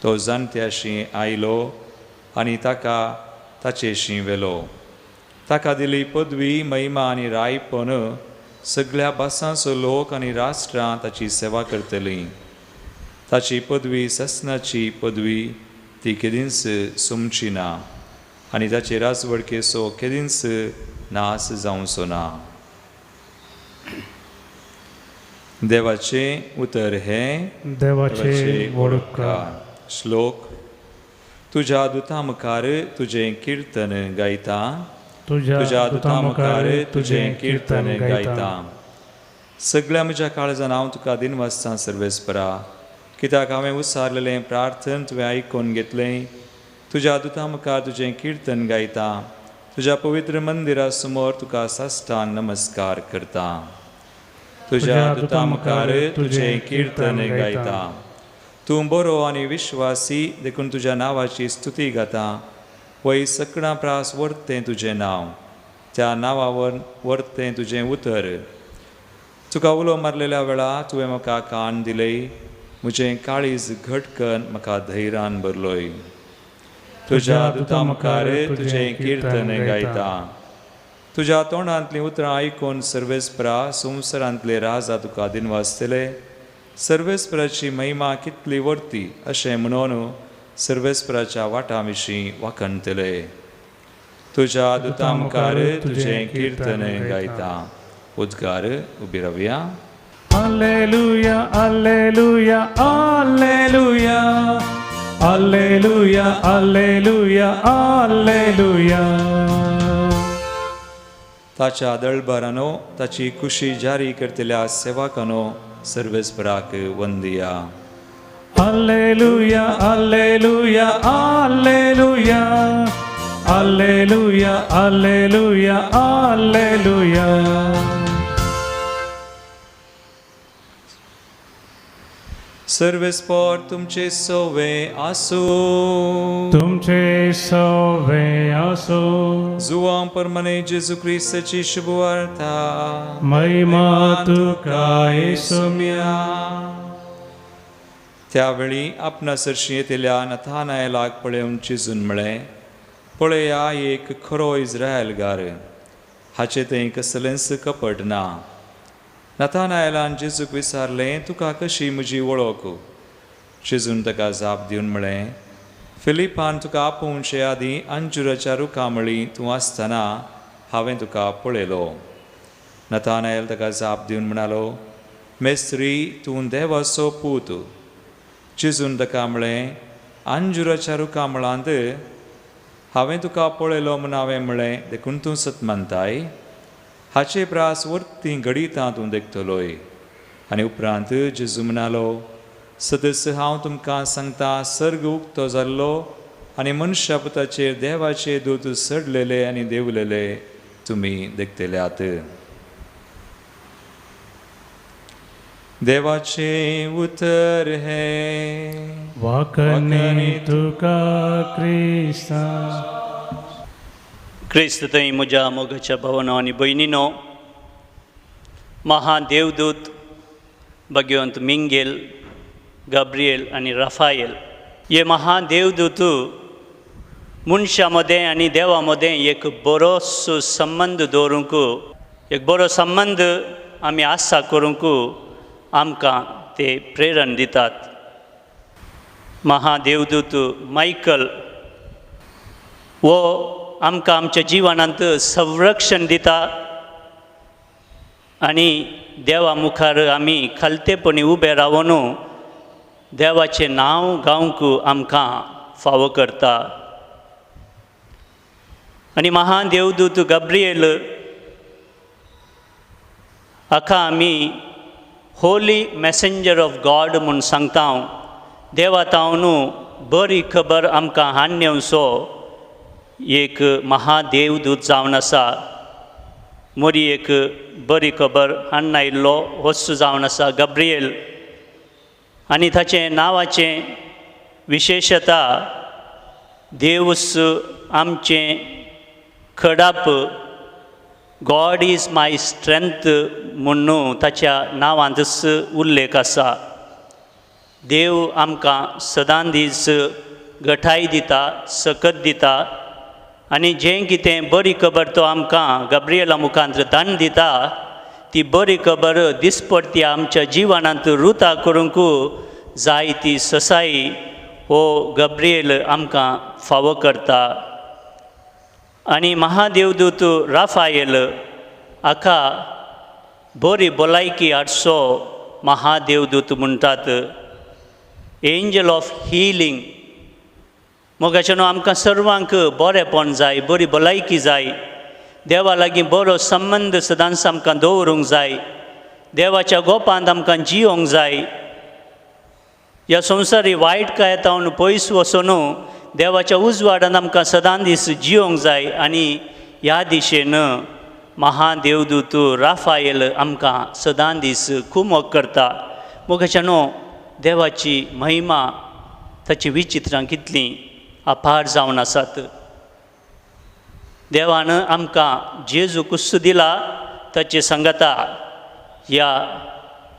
तो जाणट्याशी आयलो आनी ताका ताचेशी व्हेलो. ताका दिली पदवी, महिमा आनी रायपण. सगळ्या भासांचो लोक आनी राष्ट्रां ताची सेवा करतलीं. ताची पदवी ससनाची पदवी, ती केदींच सोमची ना आनी ताचे राजवडकेचो केदींच नाश जावचो ना. देवाचें उतर हें. देवाचे व्हड उपकार. श्लोक. तुज्या दुता मुखार तुजें किर्तन गायता, तुज्या दुता मुखार तुजें किर्तन गायता. सगळ्या म्हज्या काळजान हांव तुका दिनवासतां सर्वेस्परा, कित्याक हांवें उसारलेलें प्रार्थन तुवें आयकून घेतलें. तुज्या दुता मुखार तुजें किर्तन गायता, तुज्या पवित्र मंदिरा समोर तुका साश्टांग नमस्कार करता. तुज्या दुता मुखार तुजें किर्तन गायता. तूं बरो आनी विश्वासी देखून तुज्या नांवाची स्तुती गाता. वय सकडां प्रास वरतें तुजें नांव, त्या नांवावर वरतें तुजें उतर. तुका उलो मारलेल्या वेळा तुवें म्हाका कान दिलय, म्हजें काळीज घटकन म्हाका धैर्यान भरलोय. तुज्या दुता मुखार तुजें किर्तन गायता. तुज्या तोंडांतलीं उतरां आयकून सर्वेस्परा संवसारांतले राजा तुका दिनवासतले. सर्वेस्पराची महिमा कितली व्हडती अशें म्हणून सर्वेस्पराच्या वाटां विशीं वाखणतले. तुज्या दुता मुखार तुजें किर्तन गायता. उद्गार उबी रावया. Alleluia, alleluia, alleluia, alleluia, alleluia, alleluia. ताच्या दळबारानो ताची खुशी जारी करतल्या सेवकानो सर्वेस्पराक वंदिया. Alleluia, alleluia, alleluia, alleluia, alleluia, alleluia. सर्वेस्पर तुमचे सोवे आसूं. तुमचे सवे असो. जुवां परमने जेजू क्रिस्ताची शुभवार्ता. महिमा तुका येसुम्या. त्यावेळी आपणा सरशी येतल्या नथानायलाक पळोवन चिजून म्हळें, पळया एक खरो इस्रायलगार, हाचे थंय कसलेंच कपट ना. नथानायलान जेजूक विचारलें, तुका कशी म्हजी वळख? जेजून ताका जाप दिवन म्हळें, फिलिपान तुका आपोवचे आदीं अंजुराच्या रुखा मळी तूं आसतना हांवें तुका पळयलो. नथानायल ताका जाप दिवन म्हणालो, मेस्त्री, तूं देवाचो पूत. जेजून ताका म्हळें, अंजुराच्या रुखा मळांत हांवें तुका पळयलो म्हूण हांवें म्हळें देखून तूं सत मानताय? हाचे प्रास वर्ती घडितां तूं देखतलोय. आनी उपरांत जेजू म्हणालो, सदस हांव तुमकां सांगता, सर्ग उक्तो जाल्लो आनी मनशा पुताचेर देवाचे दूत चडलेले आनी देंवलेले तुमी देखतल्यात. देवाचें उतर हें. वाकने तुका क्रिस्ता. क्रिस्त थंय म्हज्या मोगाच्या भावनो आनी भयणीनो, महान देवदूत भगवंत मिंगेल, गाब्रिएल आनी राफायल हे महान देवदूत मनशां मदें आनी देवा मदें एक बरोसो संबंद दवरूंक, एक बरो संबंद आमी आसा करूंक आमकां ते प्रेरण दितात. महादेवदूत मायकल हो आमकां आमच्या जिवनांत संरक्षण दिता आनी देवा मुखार आमी खालतेपणी उबे रावन देवाचें नांव गावंक आमकां फावो करता. आनी महान देवदूत गाब्रिएल हाका आमी होली मॅसेंजर ऑफ गॉड म्हूण सांगता. देवा तावन बरी खबर आमकां हाडून येवचो एक महादेवदूत जावन आसा. मोरी एक बरी खबर हाडून आयिल्लो वस्तू जावन आसा गाब्रिएल. आनी ताचें नांवाचें विशेशता देवूस आमचें खडाप, गॉड is my strength म्हूण ताच्या नांवांतच उल्लेख आसा. देव आमकां सदां दीस गठाय दिता, सकत दिता आनी जें कितें बरी खबर तो आमकां गाब्रिएला मुखांत दान दिता ती बरी खबर दिसपडटी आमच्या जिवनांत रुता करूंक जाय ती ससाई हो गाब्रिएल आमकां फावो करता. आनी महादेवदूत राफायल हाका बरी भलायकी हाडचो महादेवदूत म्हणटात, एंजल ऑफ हिलींग. मोगाचें न्हू आमकां सर्वांक बरेंपण जाय, बरी भलायकी जाय, देवा लागीं बरो संबंद सदांच आमकां दवरूंक जाय, देवाच्या गोपांत आमकां जियोंक जाय. ह्या संवसारी वायट काय तावन पयस वचून देवाच्या उजवाडान आमकां सदां दीस जियोंक जाय. आनी ह्या दिशेन महादेवदूत राफायल आमकां सदां दीस कुमक करता. मोगाचें न्हू देवाची महिमा ताची विचित्रां कितलीं अपार जावन आसात. देवान आमकां जेजू क्रिस्त दिला ताचे सांगाता ह्या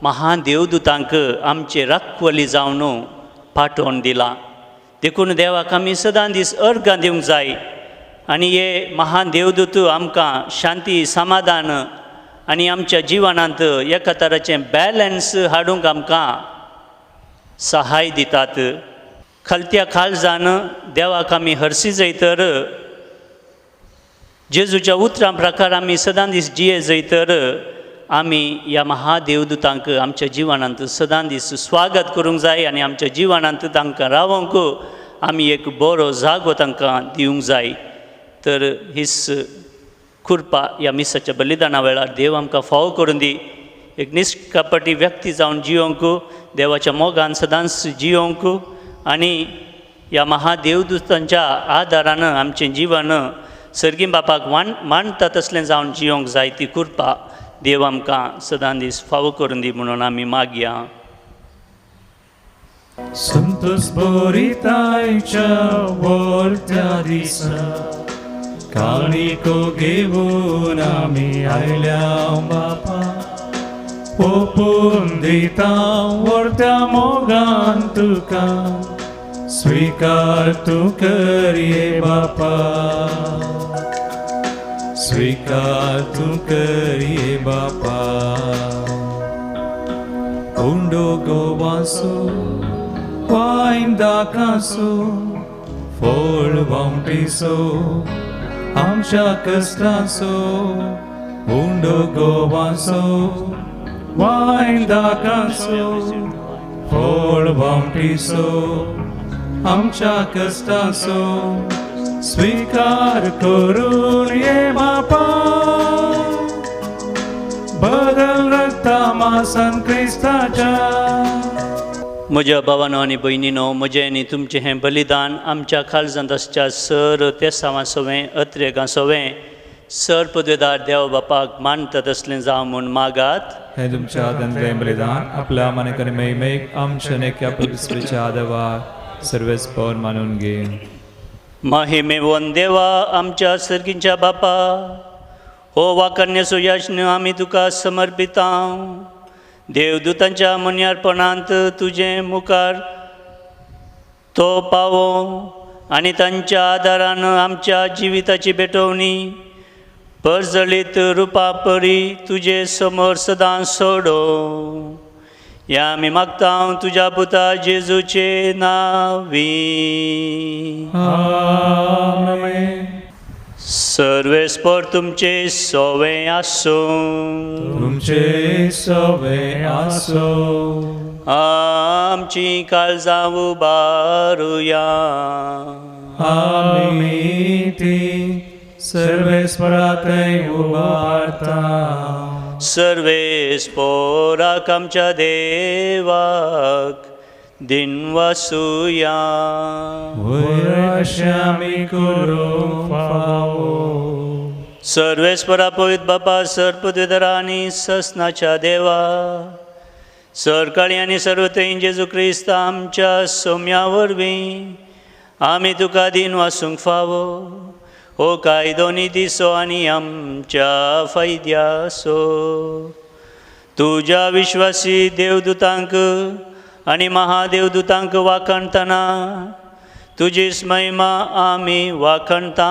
महान देवदूतांक आमचे राखवली जावन पाठोवन दिला. देखून देवाक आमी सदां दीस अर्गां दिवंक जाय. आनी हे महान देवदूत आमकां शांती समाधान आनी आमच्या जिवनांत एका तराचें बॅलन्स हाडूंक आमकां सहाय दितात. खालत्या खालजान देवाक आमी हरशी जय तर जेजूच्या उतरां प्रकार आमी सदां दीस जिये जय तर आमी ह्या महादेवदूतांक आमच्या जिवनांत सदां दीस स्वागत करूंक जाय आनी आमच्या जिवनांत तांकां रावोंक आमी एक बरो जागो तांकां दिवंक जाय। तर हीच कृपा ह्या मिसाच्या बलिदाना वेळार देव आमकां फावो करून दी। एक निष्कपटी व्यक्ती जावन जियोंक, देवाच्या मोगान सदांच जियोंक आनी ह्या महादेवदूतांच्या आदारान आमचें जिवन सर्गी बापाक मानता तसलें जावन जियोंक जाय। ती कृपा देव आमकां सदां दीस फावो करून दी म्हणून आमी मागया। संतोष भरितायच्या वर्त्या दिसा काणिको घेवन आमी आयल्या बापा, ओपून दिता वर्त्या मोगान तुका, स्वीकार तूं करये बापा, स्वीकार तूं करये बापा। उंडो गोवासो वायन दाकासो फळ वांटीसो आमच्या कश्टासो, उंडो गोवासो वायन दाकासो फळ वांटीसो आमच्या कश्टासो, स्वीकार करून ये बापा, बदल रक्ता मासान क्रिस्ताच्या। म्हज्या भावानो आनी भयणीनो, म्हजें आनी तुमचें हें बलिदान आमच्या खालजांत आसच्या सर तेसांवां सोवें अत्रेगां सोवें सर पदवेदार देव बापाक मानता तसलें जावं म्हूण मागात। हे तुमच्या हातांतलें बलिदान आपल्या मानक आनी महिमेक आमच्या नेक्या पवित्रेच्या देवा सर्वेस्पर मानून घे। महिमेवन देवा आमच्या सर्गींच्या बापा, हो वाकन्याचो यज्ञ आमी तुका समर्पिता। देवदूतांच्या मन्यारपणांत तुजें मुखार तो पावो आनी तांच्या आदारान आमच्या जिविताची भेटवणी परजळीत रुपा परी तुजे समोर सदां सोडो। ह्या आमी मागता तुज्या पुता जेजूचे नांवी। आमेन। सर्वेस्पर तुमचे सोवे आसूं, तुमचे सोवे आसूं। आमची काळजां उबारुया, आमी ती सर्वेस्परा थंय उबारता। सर्वेस्पराक आमच्या देवाक दिनवासुया। वयर आमी करूंक फावो। सर्वेस्परा पवित्र बापा, सर पदवेदारा आनी ससनाच्या देवा, सरकाळी आनी सर्वथंय जेजू क्रिस्त आमच्या सोम्या वरवीं आमी तुका दिनवासूंक फावो। हो कायदो नितीचो आनी आमच्या फायद्याचो। तुज्या विश्वासी देवदूतांक आनी महादेवदूतांक वाखणतना तुजीच महिमा आमी वाखणता।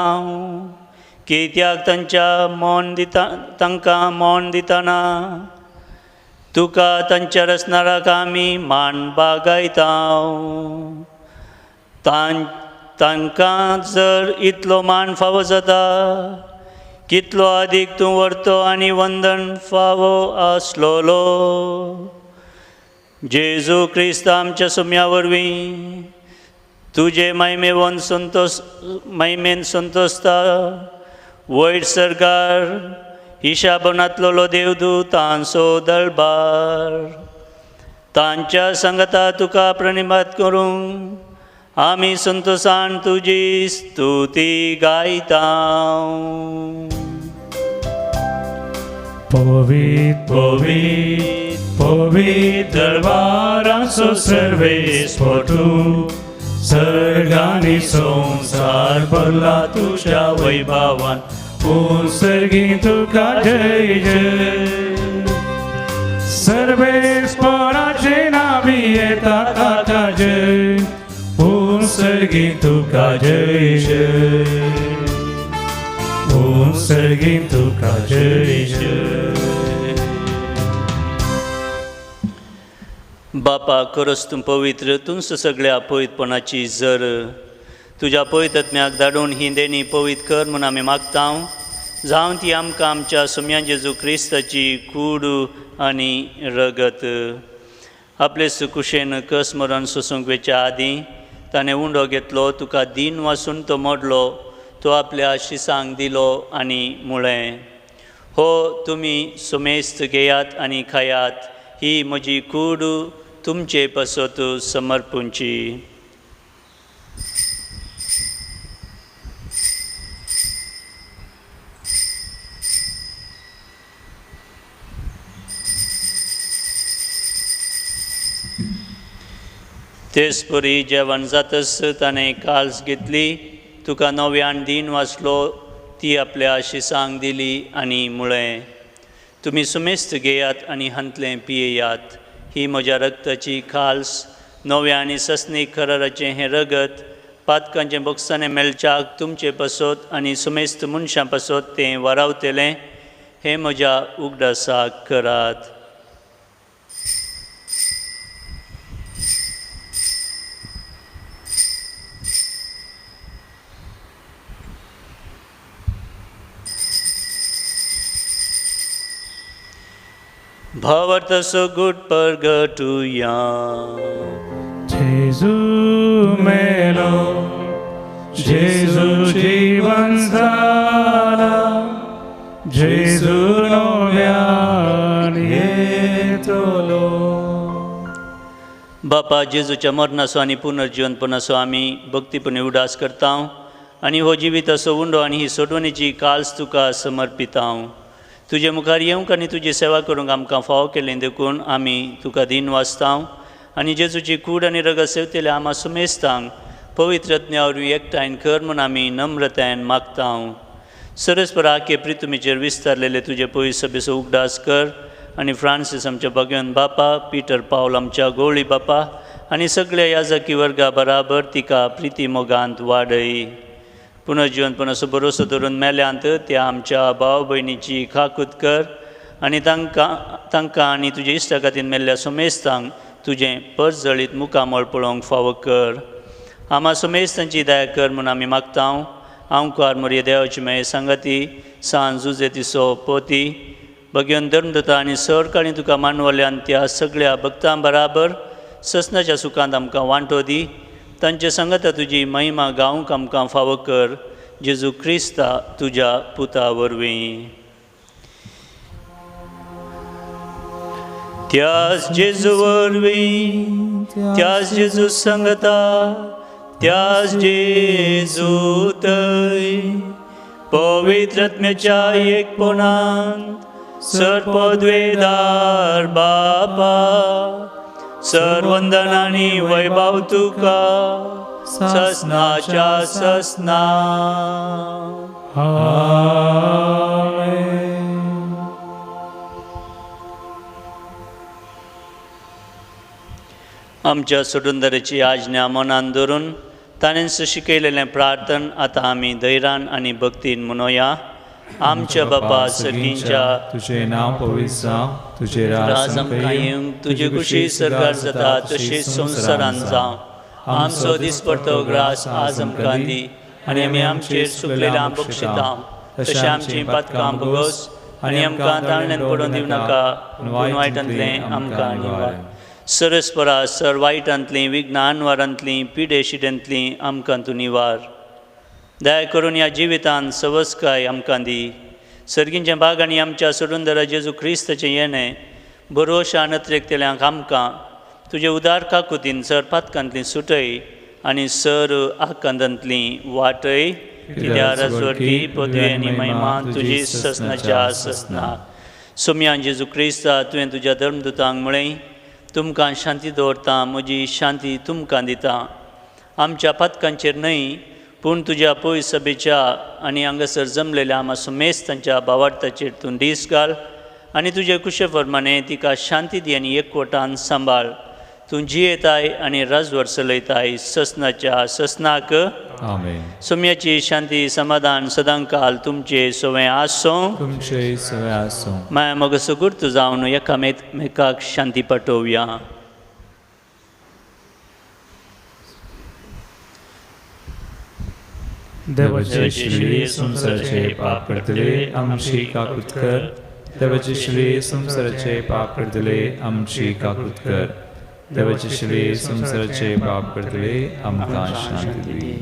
कित्याक तांच्या मौन दिता, तांकां मौन दितना तुका तांच्या रचणाराक आमी मान बागायता। तांकां जर इतलो मान फावो जाता, कितलो अदीक तूं व्हरतो आनी वंदन फावो आसलोलो। जेजू क्रिस्त आमच्या सोम्या वरवीं तुजे महिमेवन संतोष महिमेन संतोषता वयर सरकार हिशाबनातलो देवदूतांचो दरबार तांच्या संगता तुका प्रणिपात करूंक आमी संतोषान तुजी स्तुती गायता। पवित्र पवित्र पवित्र दरबाराचो सर्वेस्पर तूं, सर्गांनी संवसार भरला तुज्या वैभवान, पूण सर्गी तुका जय जय। सर्वेस्पराचे नांवी येता ताका जय, पूण सर्गी तुका जय जय, पूण सर्गी तुका जय जय। बापा खरोच तूं पवित्र, तूंच सगळ्या पवित्रपणाची जर तुज्या पवित्र आत्म्याक धाडून ही देणी पवित्र कर म्हूण आमी मागता, जावं ती आमकां आमच्या सुम्या जेजू क्रिस्ताची कूड आनी रगत. आपले सुकुशेन कस मरण सोसूंक वेच्या आदीं ताणें उंडो घेतलो, तुका दीन वासून तो मोडलो, तो आपल्या शिसांक दिलो आनी म्हळें, हो तुमी सुमेस्त घेयात आनी खायात, ही म्हजी कूड तुमचे पासत समर्पूंची. तेच परी जेवण जातच ताणें काल्स घेतली, तुका नव्यान दीन वाचलो, ती आपल्या शिसांक दिली आनी म्हळें, तुमी सुमेस्त घेयात आनी हांतलें पियेयात, ही म्हज्या रक्ताची काल्स, नव्या आनी सस्नीक कराराचें हें रगत पातकांचें बोगसाणें मेळच्याक तुमचे पासत आनी सुमेस्त मनशां पासत तें वारावतलें, हें म्हज्या उगडासाक करात. भावार्थ सगुट परगटुया. जेजू मेलो, जेजू जीवन जाला, जेजू नव्यान येतलो. बापा, जेजूच्या मरणाचो आनी पुनर्जिवनपणाचो आमी भक्तीपणी उडास करता आनी हो जिविताचो उंडो आनी ही सोडवणीची काल्स तुका समर्पिता. तुजे मुखार येवंक आनी तुजी सेवा करूंक आमकां फावो केलें देखून आमी तुका दीन वाचता आनी जेजूची कूड आनी रगत सेवतल्या आमा सुमेस्तांक पवित्र आत्म्या वरवीं एकठांय कर म्हूण आमी नम्रतायेन मागता. सरस्पर आखे प्रितुमीचेर विस्तारलेले तुजे पयस सभेचो उगडास कर आनी फ्रांसीस आमच्या भगवान बापा, पिटर पावल आमच्या गोवळी बापा आनी सगळ्या याजकी वर्गा बराबर तिका प्रिती मोगांत वाडय. पुनर्जिवनपणाचो भरोसो धरून मेल्यांत त्या आमच्या भाव भयणीची खाकूत कर आनी तांकां आनी तुज्या इश्टा खातीर मेल्ल्या सुमेस्तांक तुजें परजळीत मुखामळ पळोवंक फावो कर. आमा सुमेस्तांची दया कर म्हूण आमी मागता. आंवकार मोरये देवाची मेळ सांगाती सान जुजे तिसो पोती भगवन धर्मदता आनी सरकाळी तुका मानवल्यान त्या सगळ्या भक्तां बराबर ससनाच्या सुखांत आमकां वांटो दी. तांचे सांगाता तुजी महिमा गावंक आमकां फावो कर, जेजू क्रिस्ता तुज्या पुता वरवीं. त्याच जेजू वरवीं, त्याच जेजू सांगता, त्याच जेजू थंय पवित्र आत्म्याच्या एकपणांत सर्पद्वेदार बापा, सर्वंदन आनी वैभव तुका ससनाच्या ससना. आमेन. आमच्या सोडुंदराची आज्ञा मनान धरून ताणेंच शिकयलेलें प्रार्थन आतां आमी धैर्यान आनी भक्तीन म्हणोया. आमच्या बापा सर्गींच्या, तुझे नांव पवित्र जावं, तुझे राज आमकां येवंक, तुजी खुशी सरकार जाता तशीच संवसारान जावं. आमचो दिसपडतो ग्रास आज आमकां दी आनी आमी आमचेर सुकलेल्या बक्षिता तशें आमचीं पातकां भोगोस आनी आमकां ताळण्यान पडून दिवं नाका, पूण वायटांतलें आमकां निवार. सरस्परा सर वायटांतलीं, विघ्नानवारांतलीं, पिडेशिडेंतलीं आमकां तूं निवार. दया करून ह्या जिवितांत सवस्काय आमकां दी. सर्गींच्या भाग आनी आमच्या सोडुंदरा जेजू क्रिस्ताचें येणें भरोशा नत्रेकतल्यांक आमकां तुजे उदार काकुतीन सर पातकांतलीं सुटय आनी सर आकांतांतलीं वाटय. कित्याक राजवटी पदवी आनी महिमा तुजी ससनाच्या ससना. सोम्यान जेजू क्रिस्ता, तुवें तुज्या धर्मदुतांक म्हळें, तुमकां शांती दवरता, म्हजी शांती तुमकां दिता. आमच्या पातकांचेर न्हय पूण तुज्या पयस सभेच्या आनी हांगासर जमलेल्या आमा सुमेस्त तांच्या भावार्थाचेर तूं दीस घाल आनी तुजे कुशे प्रमाणे तिका शांती दी आनी एकवटान सांबाळ. तूं जियेताय आनी राजवट चलयताय ससनाच्या ससनाक. आमेन. सोम्याची शांती समाधान सदांकाल तुमचे सवें आसूं, तुमचे सवें आसूं. माया मग सुगूर्त जावन एकामेकाक शांती पाठोवया. देवाचे श्री संवसाराचे पाप करतले आमची काकूत कर. देवाचे श्री संवसाराचे पाप करतले आमची काकूत कर. देवाचे श्री संवसाराचे पाप करतले आमकां शांती दी.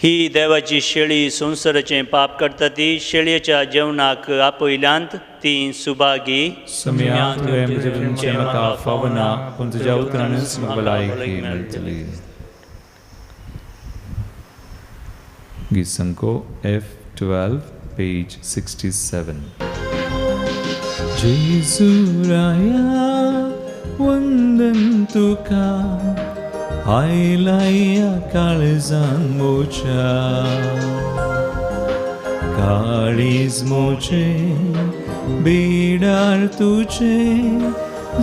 ही देवाची शेळी संवसाराचें पाप करता ती शेळयेच्या जेवणाक आपयल्यांत ती सुभागी. सम्या तुवें म्हजें तुमचें म्हाका फावना, पूण तुज्या उतरानूच म्हाका भलायकी मेळटली. गीत F12 page 67. जेजू राया वंदन तुका, आयलाया काळजान मोच्या, काळीज मोचे बेडार तुझे,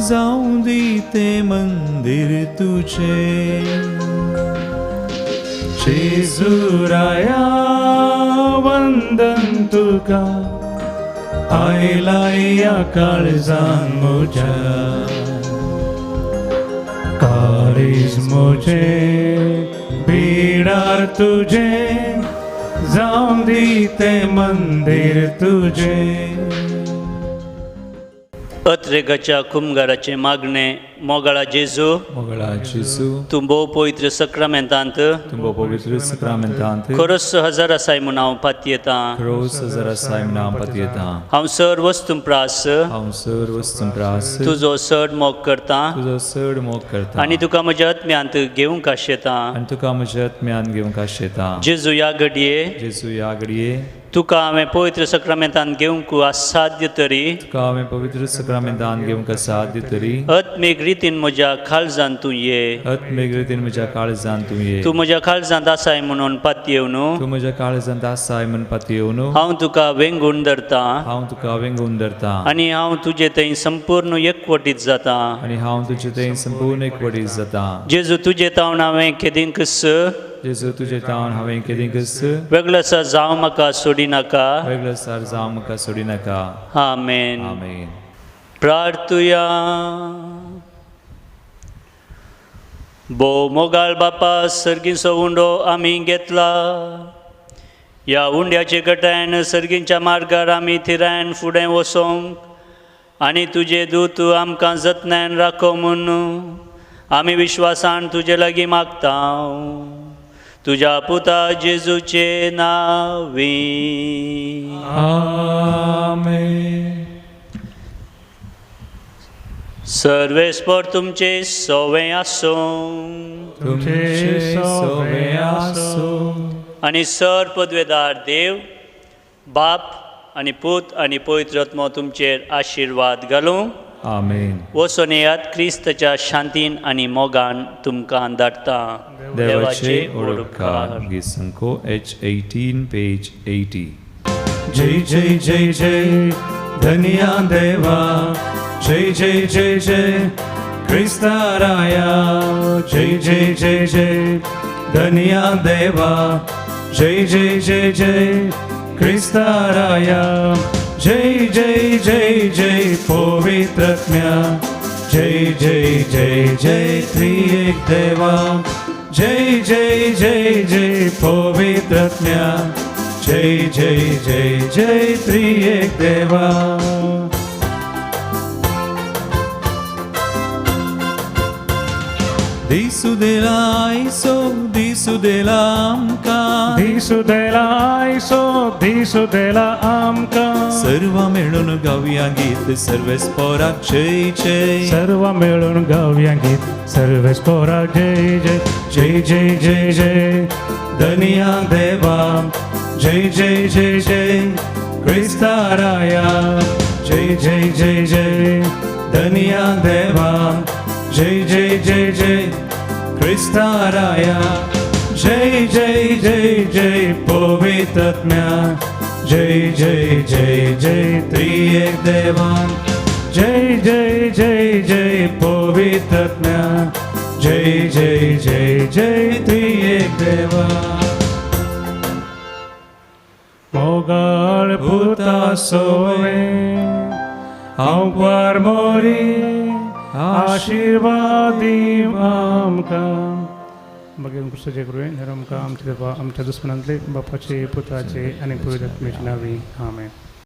जावं दी ते मंदिर तुझे. जेजू राया वंदन तुका, आयलाया काळजान मोच्या, काळीज मोचे बिडार तुझे, जावं दी ते मंदिर तुझे. अत्रेगाच्या कुमगाराचें मागणें. मोगाळा जेजू, मोगाळा जेजू, तूं भोव पवित्र सक्रामेंतांत, तूं भोव पवित्र सक्रामेंतांत खरोच हजार आसाय म्हूण हांव पातयेतां, खरोच हजार आसाय म्हूण हांव पातयेतां. हांव सर वस्तूं प्रास, हांव सर वस्तूं प्रास तुजो चड मोग करतां, तुजो चड मोग करतां आनी तुका म्हज्या आत्म्यांत घेवंक आशेतां, आनी तुका म्हज्या आत्म्यांत घेवंक आशेतां. जेजू ह्या घडये, जेजू ह्या घडये तुका हांवें पवित्र सक्रामेंतांत घेवंक असाध्य तरी, तुका हांवें पवित्र सक्रामेंतांत घेवंक असाध्य तरी, आत्मीक रितीन म्हज्या काळजांत तूं ये, आत्मीक रितीन म्हज्या काळजांत तूं ये. तूं म्हज्या काळजांत आसाय म्हणून पातयेवन, तूं म्हज्या काळजांत आसाय म्हणून पातयेवन, हांव तुका वेंगून धरतां, हांव तुका वेंगून धरतां आनी हांव तुजे थंय संपूर्ण एकवटीत जातां, आनी हांव तुजे थंय संपूर्ण एकवटीत जातां. जेजू तुजे तावन हांवें केदींकच, जेजू तुजे तावन हांवें केदींकच वेगळो जावं म्हाका सोडिनाका, वेगळो सार जावं म्हाका सोडिनाका. आमेन. आमेन. प्रार्थुया. भोव मोगाळ बापा, सर्गीचो उंडो आमी घेतला, ह्या उंड्याचे गटायन सर्गीच्या मार्गार आमी थिरायन फुडें वचोंक आनी तुजे दूत आमकां जतनायन राखो म्हूण आमी विश्वासान तुजे लागीं मागता, तुज्या पुता जेजूचे नांवी. आमेन. सर्वेस्पर तुमचे सोवे आसूं, तुमचे सोवे आसूं. आनी सर पदवेदार देव बाप आनी पूत आनी पवित्र आत्मो तुमचेर आशिर्वाद घालूं. आमेन. वचून येयात, क्रिस्ताच्या शांतीन आनी मोगान तुमकां धाडटा. देवाचे उपकार. गीत संख्या H18 page 80. जय जय जय जय धन्या देवा, जय जय जय जय क्रिस्ता राया, जय जय जय जय धन्या देवा, जय जय जय जय क्रिस्ता राया, जय जय जय जय पवित्रत्म्या, जय जय जय जय त्रिएक देवा, जय जय जय जय पवित्रत्म्या, जय जय जय जय त्रिएक देवा. दिसू देला आयसो, दिसू देला आमकां, दिसू देला आयसो, दिसू देला आमकां. सर्व मेळून गावया गीत सर्वेस्पोराक जय जय, सर्व मेळून गावया गीत सर्वेस्पोराक जय जय. जय जय जय जय धन्या देवा, जय जय जय जय क्रिस्ता राया, जय जय जय जय धन्या देवा, जय जय जय जय क्रिस्ता राया, जय जय जय जय पवित्रत्म्या, जय जय जय जय त्रिएक देवा, जय जय जय जय पवित्रत्म्या, जय जय जय जय त्रिएक देवा. मोगाळ पुता सोवे हांव मोरी आशिर्वाद दी आमकां. मागीर क्रिस्ताचे कृपेन हेर आमकां आमच्या देवा आमच्या दुस्मनांतले बापाचे पुताचे आनी पवित्र आत्म्याचे नांवी. आमेन.